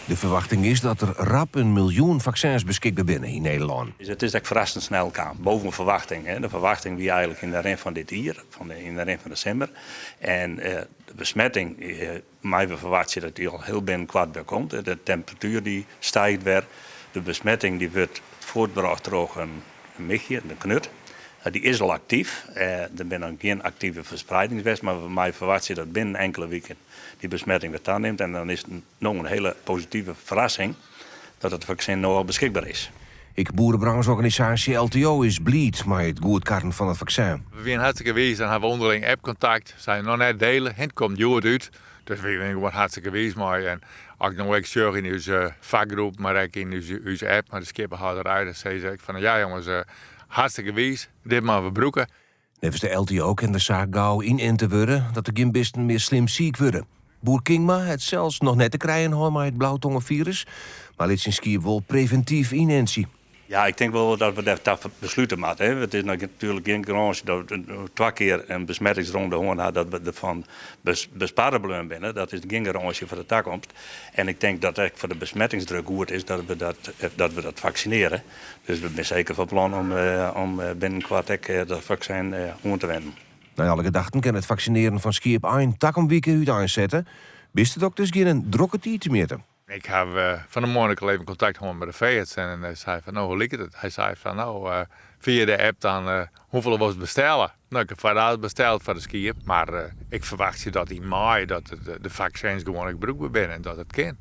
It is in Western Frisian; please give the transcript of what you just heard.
De ferwachting is dat der rap in miljoen faksins beskikber binne yn Nederlân. It is ek ferrassend snel kaam, boven ferwachting. De ferwachting wie eigenlik yn de rin fan dit jier, yn de rin fan de simmer. En de besmetting meie we ferwachtsje dat dy al hiel binnenkoart wer komt. De temperatuer dy stiicht wer. De besmetting dy wurdt fuortbrocht troch in michje, de knut. Dy is al aktyf. Der binne noch gjin aktive ferspreidings west, mar we meie ferwachtsje dat binnen inkele wiken dy besmetting wer tanimt. En dan is it no in hiele positive ferrassing dat it faksin no al beskikber is. Ek boerebrânsorganisaasje LTO is bliid mei it goedkarren fan it faksin. We wiene hartstikke wiis en hawwe ûnderling appkontakt. Sei noch net dele, it komt hjoed út. Dus wy binne gewoan hartstikke wiis mei. En as ik no ek sjoch yn ús fakgroep, mar ek yn ús app mei de skieppehâlderij, dan sizze se ek fan ja jonges, hartstikke wiis, dit moatte we brûke. Neffens de LTO kin der sa gau yninte wurde dat der gjin bisten mear slim siik wurde. Boer Kingma hat sels noch net te krijen hân mei it blautongerfirus, mar lit syn skiep wol previntyf ynintsje. Ja, ik tink wol dat we dêr ta beslute moatte. It is natuerlik gjin garânsje dat we twa kear in besmettingsronde hân ha dat we derfan besparre bleaun binne. Dat is gjin garânsje foar de takomst. En ik tink dat ek foar de besmettingsdruk goed is dat we dat, dat, we dat faksinearje. Dus we binne seker fan plan om binnenkoart ek dat faksin oan te wenden. Nei alle gedachten kin it faksinearjen fan skiep ein takom wike úteinsette. Bistedokters gean in drokke tiid temjitte. Ik haw fan 'e moarn ek al even kontakt hân mei de feearts en hy sei fan no hoe liket it? Hy sei fan no fia de app dan hoefolle wolst bestelle? No ik haw foarraad besteld foar de skiep, mar ik ferwachtsje dat yn maaie dat de faksins gewoan ek brûkber binne en dat it kin.